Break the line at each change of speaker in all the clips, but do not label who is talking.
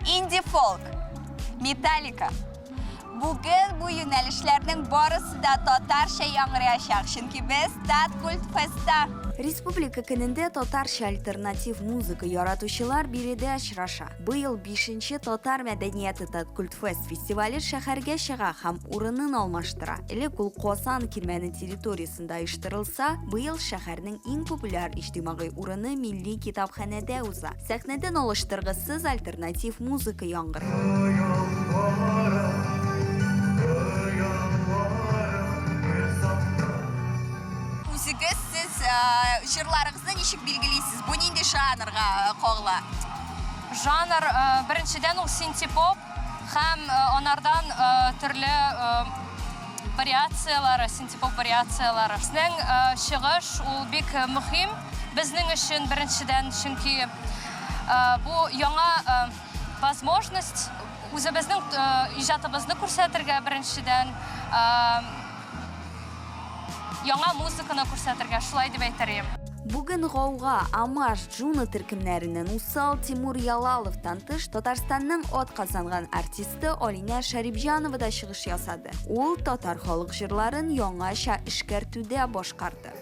Инди-фолк, металлика. Бүген бу юнәлешләрнең барысы да татарча яңгыраячак, чөнки без Таткультфестта.
Республика көнендә татарча альтернатив музыка яратучылар биредә очраша. Быел бишенче Татар мәдәнияте Таткультфест фестивале шәһәргә чыга һәм урынын алмаштыра. Элек ул Казан кирмәне территориясендә оештырылса, быел шәһәрнең иң популяр иҗтимагый урыны Милли китапханәдә уза. Сәхнәдән алыштыргысыз альтернатив музыка яңгырый.
Үзегез сез җырларыгызны ничек билгелисез? Бу нинди жанрга кагыла?
Жанр, беренчедән, ул синтепоп һәм анардан төрле вариацияләре, синтепоп вариацияләре. Безнең чыгыш ул бик мөһим безнең өчен, беренчедән, чөнки бу яңа возможность үзебезнең иҗатыбызны күрсәтергә, беренчедән, Яңа музыканы күрсәтергә, шулай дип әйтер идем.
Бүген Гауга, Амаш, Джуна төркемнәреннән Усал Тимур Ялаловтан тыш, Татарстанның атказанган артисты Алинә Шәрипҗанова да чыгыш ясады. Ул татар халык җырларын яңача эшкәртүдә башкарды.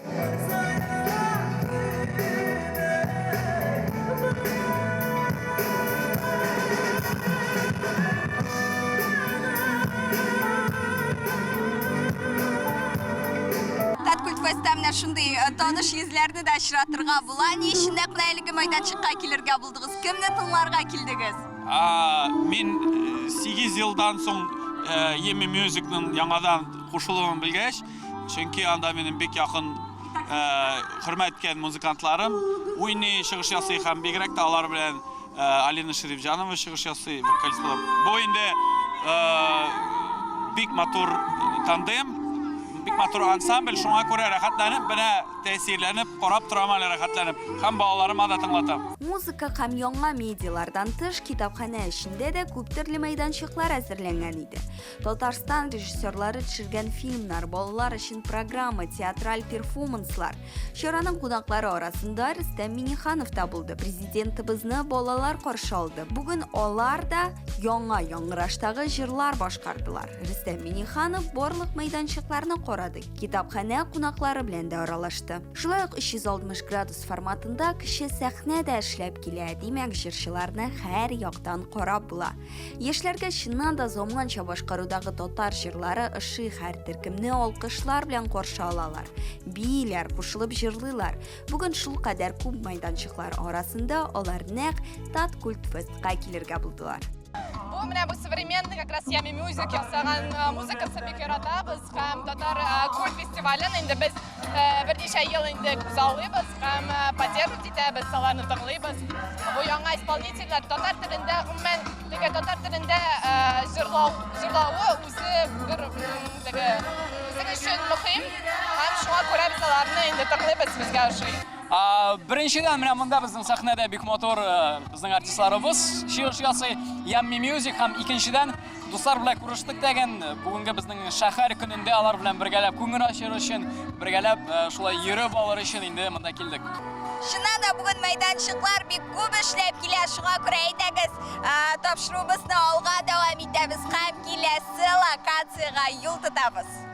Таткультфестта менә шундый э, таныш йөзләрне дә очратырга була. Ни өчен нәкъ менә әлеге мәйданчыкка килергә булдыгыз? Кемне тыңларга килдегез?
Мин 8 елдан соң Еми Мюзикның яңадан кушылуын белгәч, чөнки анда минем бик якын хөрмәт иткән музыкантларым уйный, чыгыш ясый һәм бигрәк тә алар белән Алина Шәрифҗанова чыгыш ясый, вокалист булып. Бу инде бик матур тандем, бик матур ансамбль, шуңа күрә рәхәтләнеп, менә тәэсирләнеп карап торам әле рәхәтләнеп һәм балаларыма да тыңлатам.
Музыка һәм яңа медиалардан тыш, китапханә эчендә дә күптөрле мәйданчыклар әзерләнгән иде. Татарстан режиссерлары төшергән фильмнар, балалар өчен программа, театраль перформанслар. Чараның кунаклары арасында Рөстәм Миңнеханов та булды. Президентыбызны балалар каршы алды. Бүген алар да яңа яңгыраштагы җырлар башкардылар. Рөстәм Миңнеханов барлык мәйданчыкларны карады, китапханә кунаклары белән дә аралашты. Шулай ук 360 градус форматында кече сәхнә дә эшләп килә. Димәк, җырчыларны һәр яктан карап була. Яшьләргә чыннан да заманча башкарудагы татар җырлары ошый, һәр төркемне алкышлар белән каршы алалар. Бииләр, кушылып җырлыйлар. Бүген шулкадәр күп мәйданчыклар арасында алар нәкъ Таткультфестка килергә булдылар.
Бу менә бу современный как раз Yummy Music ясаган музыкасы бик яратабыз һәм татар культ фестивален инде без берничә ел инде күзаллыйбыз һәм поддерживать итәбез, аларны тыңлыйбыз. Бу яңа исполнительләр татар телендә, гомумән, теге татар телендә җырлау, җырлавы үзе бер теге безнең өчен мөһим һәм шуңа күрә без аларны инде тыңлыйбыз, безгә ошый.
Беренчедән, менә монда безнең сәхнәдә бик матур безнең артистларыбыз чыгыш ясый, Yummy Music һәм икенчедән Дуслар белән күрештек дәген, бүгенге безнең шәһәр көнендә алар белән бергәләп күңел ачыр өчен, бергәләп э, шулай йөреп алыр өчен инде монда килдек.
Чыннан да бүген мәйданчыклар бик күп эшләп килә, шуңа күрә әйдәгез, э, тапшыруыбызны алга дәвам итәбез һәм киләсе локациягә юл тотабыз.